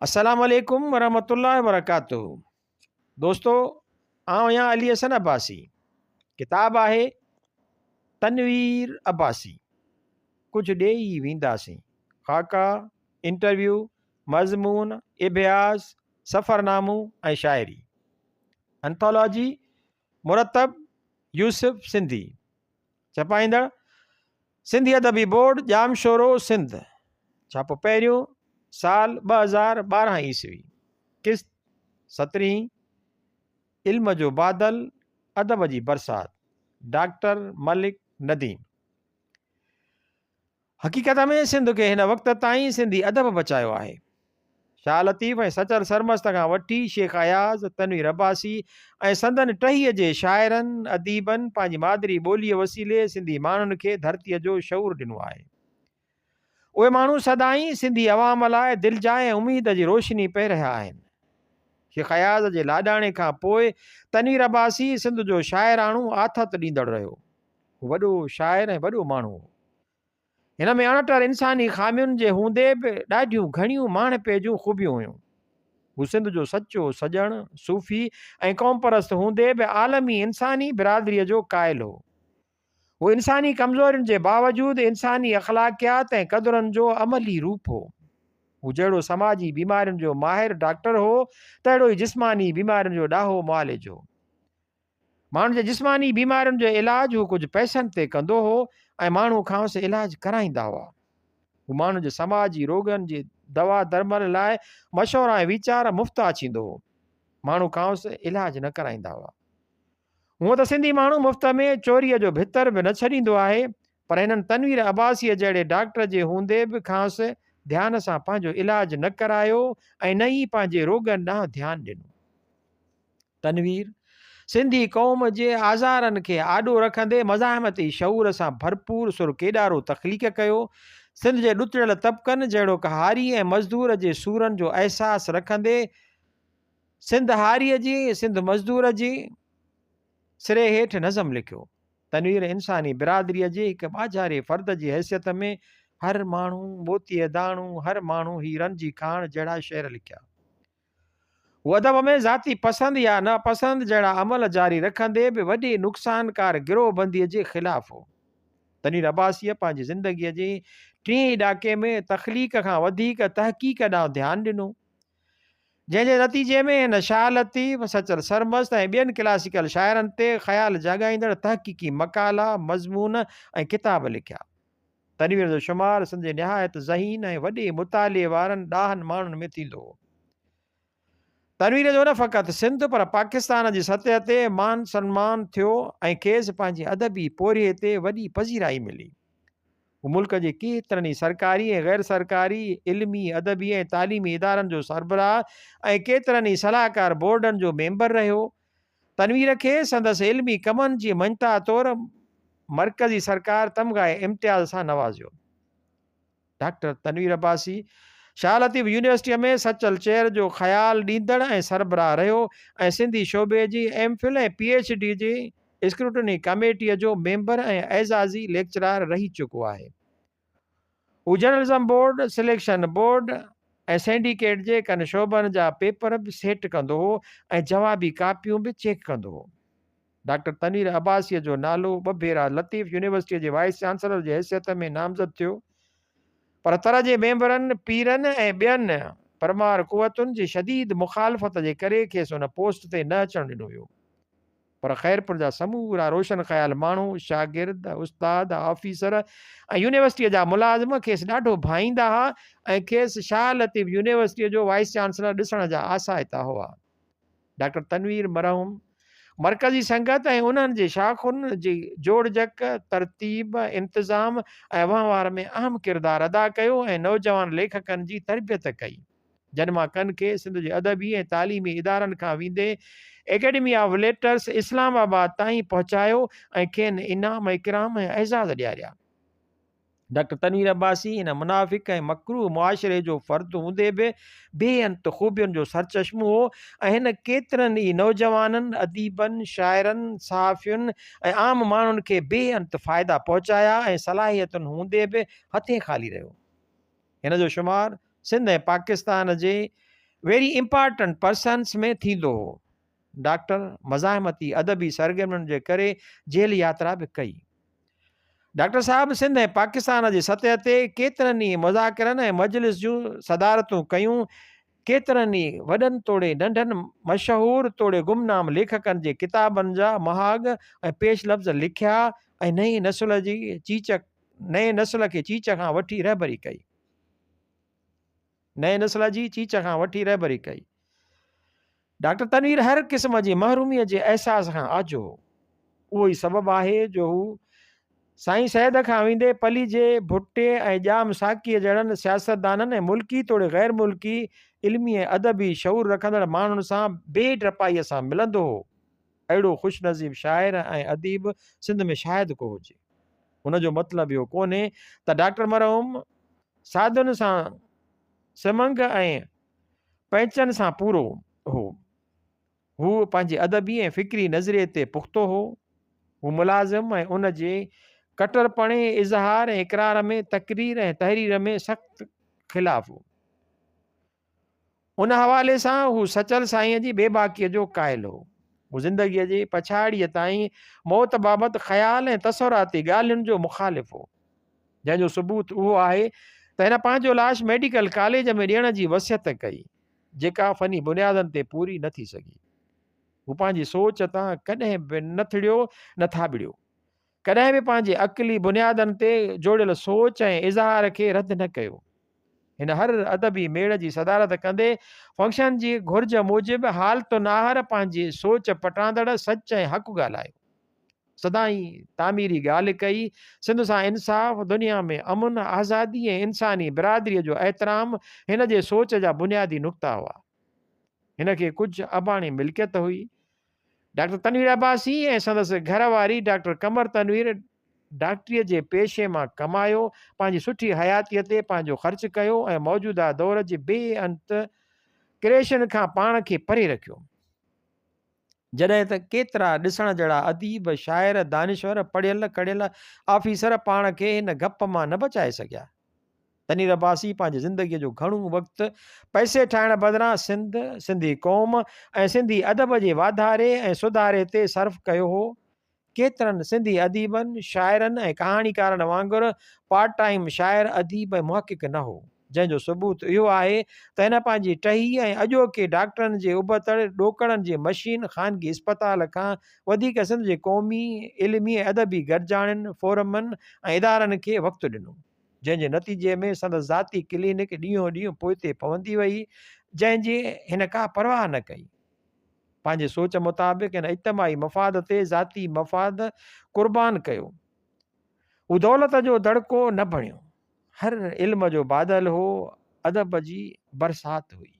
السلام عليڪم ورحمة الله وبرڪاته دوستو آئون آهيان علي حسن عباسي ڪتاب آهي تنوير عباسي ڪجهه ڏيئي وينداسين خاڪا انٽرويو مضمون اڀياس سفرنامو ۽ شاعري انٿالاجي مرتب يوسف سنڌي ڇپائيندڙ، سنڌي ادبي بورڊ ڄامشورو سنڌ، ڇاپو پهريون، سال 2012 عيسوي، قسط سترهين، علم جو بادل، ادب جي برسات، ڊاڪٽر ملڪ نديم. حقيقت ۾ سنڌ کي هن وقت تائين سنڌي ادب بچايو آهي. شاهه لطيف ۽ سچل سرمست کان وٺي شيخ اياز، تنوير عباسي ۽ سندن ٽهيء جي شاعرن، اديبن پنهنجي مادري ٻوليء وسيلي سنڌي ماڻهن کي ڌرتيء جو شعور ڏنو آهي. اهي ماڻهو سدائين سنڌي عوام لاء دلجاء ۽ اميد جي روشني پئي رهيا آهن. شيخ اياز جي لاڏاڻي کان پوء تنوير عباسي سنڌ جو شاعراڻو آٿت ڏيندڙ رهيو. هو وڏو شاعر ۽ وڏو ماڻهو هو. هن ۾ اڻٽر انساني خامين جي هوندي به ڏاڍيون گهڻيون ماڻهپي جون خوبيون هيون. هو سنڌ جو سچو سڄڻ، صوفي ۽ قومپرست هوندي به عالمي انساني برادريء جو قائل هو. هو انساني ڪمزورين جي باوجود انساني اخلاقيات ۽ قدرن جو عملي روپ هو. هو جهڙو سماجي بيمارين جو ماهر ڊاڪٽر هو، تهڙو ئي جسماني بيمارين جو ڏاهو معالج هو. ماڻهن جي جسماني بيمارين جو علاج هو ڪجهه پئسن تي ڪندو هو ۽ ماڻهو کانئس علاج ڪرائيندا هئا. هو ماڻهن جي سماجي روڳن جي دوا درمل لاء مشورا ۽ ويچار مفت آڇيندو هو. ماڻهو کانئس علاج نه ڪرائيندا هئا. هونء ته سنڌي ماڻهو مفت ۾ چوريء جو ڀتر به نه ڇڏيندو آهي، پر هنن تنوير عباسيء جهڙي ڊاڪٽر جي هوندي به کانئس ڌيان سان پنهنجو علاج نه ڪرايو ۽ نه ئي پنهنجي روڳن ڏانهن ڌيان ڏنو. تنوير، سنڌي قوم جي آزارن کي آڏو رکندي مزاحمتي شعور سان ڀرپور سر ڪيڏارو تخليق ڪيو. سنڌ جي ڏتڙيل طبقن جهڙوڪ هاري ۽ مزدور جي سورن جو احساس رکندي سنڌ هاريء جي ۽ سنڌ مزدور جي سري هيٺ نظم لکيو. تنوير انساني برادريء جي هڪ ٻاجهاري فرد جي حيثيت ۾ هر ماڻهو موتيء داڻو، هر ماڻهو هيرن جي کاڻ جهڙا شعر لکيا. هو ادب ۾ ذاتي پسند يا ناپسند جهڙا عمل جاري رکندي به وڏي نقصانڪار گروهه بنديء جي خلاف هو. تنوير عباسيء پنهنجي زندگيء جي ٽئين ئي ڏاڪي ۾ تخليق کان وڌيڪ تحقيق ڏانهن ڌيان ڏنو، جنهن جي نتيجي ۾ هن شاهه لطيف، سچل سرمست ۽ ٻين ڪلاسيڪل شاعرن تي خيال جاڳائيندڙ تحقيقي مقالا، مضمون ۽ ڪتاب لکيا. تنوير جو شمار سنڌ جي نهايت ذهين ۽ وڏي مطالعي وارن ڏاهن ماڻهن ۾ ٿيندو هو. تنوير جو نه فقط سنڌ پر پاڪستان جي سطح تي مان سنمان ٿيو ۽ کيس پنهنجي ادبي پورهيي تي وڏي پذيرائي ملي. هو ملڪ جي ڪيترن ئي سرڪاري ۽ غير سرڪاري علمي، ادبي ۽ تعليمي ادارن جو سربراهه ۽ ڪيترن ئي صلاحڪار بورڊن جو ميمبر رهيو. تنوير کي سندس علمي ڪمن جي مڃتا طور مرڪزي سرڪار تمغه امتياز سان نوازيو. ڊاڪٽر تنوير عباسي شاهه لطيف يونيورسٽيء ۾ سچل چيئر جو خيال ڏيندڙ ۽ سربراهه رهيو ۽ سنڌي شعبي جي M Phil ۽ P H D جي اسڪروٽني ڪميٽيء جو ميمبر ۽ اعزازي ليڪچرار رهي چڪو آهي. هو journalism board, selection board ۽ syndicate جي ڪن شعبن جا پيپر به سيٽ ڪندو هو ۽ جوابي ڪاپيون به چيڪ ڪندو هو. ڊاڪٽر تنوير عباسيء جو نالو ٻه ڀيرا لطيف يونيورسٽيء جي وائيس چانسلر جي حيثيت ۾ نامزد ٿيو، پر تر جي ميمبرن، پيرن ۽ ٻين پرمار قوتن جي شديد مخالفت جي ڪري کيس ان پوسٽ تي نه اچڻ ڏنو ويو. پر خيرپور جا سمورا روشن خيال ماڻهو، شاگرد، استاد، آفيسر ۽ يونيورسٽيء جا ملازم کيس ڏاڍو ڀائيندا ها ۽ کيس شاهه لطيف يونيورسٽيء جو وائيس چانسلر ڏسڻ جا آسائتا هئا. ڊاڪٽر تنوير مرحوم مرڪزي سنگت ۽ انهن جي شاخن جي جوڙجڪ، ترتيب، انتظام ۽ وهنوار ۾ اهم ڪردار ادا ڪيو ۽ نوجوان ليکڪن جي تربيت ڪئي. جن مان ڪن کي سنڌ جي ادبي ۽ تعليمي ادارن کان ويندي اڪيڊمي آف ليٽرس اسلام آباد تائين پهچايو ۽ کين انعام اڪرام ۽ اعزاز ڏياريا. ڊاڪٽر تنوير عباسي هن منافق ۽ مڪروه معاشري جو فرد هوندي به بي انت خوبين جو سرچشمو هو ۽ هن ڪيترن ئي نوجوانن، اديبن، شاعرن، صحافين ۽ عام ماڻهن کي بي انت فائدا پهچايا ۽ صلاحيتن هوندي به هٿين خالي رهيو. هن جو شمار سنڌ ۽ پاڪستان جي ويري امپارٽنٽ پرسنس ۾ ٿيندو هو. ڊاڪٽر مزاحمتي ادبي سرگرمين جي ڪري جيل ياترا به ڪئي. ڊاڪٽر صاحب سنڌ ۽ پاڪستان جي سطح تي ڪيترن ئي مذاڪرن ۽ مجلس جون صدارتون ڪيون، ڪيترن ئي وڏن توڙي ننڍن مشهور توڙي گمنام ليکڪن جي ڪتابن جا مهاڳ ۽ پيش لفظ لکيا ۽ نئين نسل جي چيچ نئين نسل کي چيچ کان وٺي رهبري ڪئي. نئين نسل جي چيچ کان وٺي رهبري ڪئي. ڊاڪٽر تنوير هر قسم جي محروميء جي احساس کان آجو هو. اهو ئي سبب آهي جو هو سائين سيد کان ويندي پليجي، ڀٽي ۽ ڄام ساقيء جهڙن سياستدانن ۽ ملڪي توڙي غير ملڪي علمي ۽ ادبي شعور رکندڙ ماڻهن سان بي ڊپائيء سان ملندو هو. اهڙو خوش نصيب شاعر ۽ اديب سنڌ ۾ شايد ڪو هجي. ان جو مطلب اهو ڪونهي ته ڊاڪٽر مرحوم سادن سان سمنگ ۽ پئنچن سان پورو هو. هو پنهنجي ادبي ۽ فڪري نظريي تي پختو هو. هو ملازم ۽ ان جي ڪٽرپڻي، اظهار ۽ اقرار ۾، تقرير ۽ تحرير ۾ سخت خلاف هو. ان حوالي سان هو سچل سائينء جي بيباڪيء جو قائل هو. هو زندگيء جي پڇاڙيء تائين موت بابت خيال ۽ تصوراتي ڳالهين جو مخالف هو. جنهن جو ثبوت اهو آهي ته هن پنهنجو لاش ميڊيڪل ڪاليج ۾ ڏيڻ جي وصيت ڪئي، جيڪا فني بنيادن تي پوري نه ٿي سگهي. هو پنهنجي سوچ تان ڪڏهن به نه ٿڙيو نه ٿاٻڙيو. ڪڏهن به پنهنجي عقلي بنيادن تي جوڙيل سوچ ۽ اظهار کي رد نه ڪيو. هن هر ادبي ميڙ جي صدارت ڪندي فنڪشن جي گهرج موجب حالتن آهر پنهنجي سوچ پٽاندڙ سچ ۽ حق ڳالهايو. سدائين تعميري ڳالهه ڪئي، سنڌ سان انصاف، دنيا ۾ امن، آزادي ۽ انساني برادريء جو احترام هن جي سوچ جا بنيادي نقطا هئا. هن کي ڪجهه اباڻي ملڪيت هئي. ڊاڪٽر تنوير عباسي ۽ سندس گهر واري ڊاڪٽر قمر تنوير ڊاڪٽريء جي پيشي مان ڪمايو، پنهنجي سٺي حياتيء تي پنهنجو خرچ ڪيو ۽ موجوده دور جي بي انت ڪريشن کان پاڻ کي پري رکيو. جڏهن ته ڪيترا ڏسڻ جهڙا اديب، شاعر، دانشور، پڙهيل ڪڙهيل آفيسر پاڻ کي هن گپ مان نه بچائي سگهيا. تنوير عباسي پنهنجي زندگيء جو گهڻو وقت پئسي ٺاهڻ بدران سنڌ، سنڌي قوم ۽ سنڌي ادب جي واڌاري ۽ سڌاري تي صرف ڪيو هو. ڪيترن سنڌي اديبن، شاعرن ۽ ڪهاڻيڪارن وانگر پارٽ ٽائيم شاعر، اديب ۽ محقق نه هو، جنهن جو ثبوت اهو آهي ته هن پنهنجي ٽهي ۽ اڄوڪي ڊاڪٽرن جي ابتڙ ڏوڪڙن جي مشين خانگي اسپتال کان وڌيڪ سنڌ جي قومي، علمي ۽ ادبي گڏجاڻين، فورمن ۽ ادارن کي وقت ڏنو، جنهن جي نتيجي ۾ سندس ذاتي ڪلينڪ ڏينهون ڏينهن پوئتي پوندي وئي، جنهن جي هن ڪا پرواهه نه ڪئي. پنهنجي سوچ مطابق هن اجتماعي مفاد تي ذاتي مفاد قربان ڪيو. هو دولت جو دڙڪو نه بڻيو. هر علم جو بادل هو، ادب جي برسات هئي.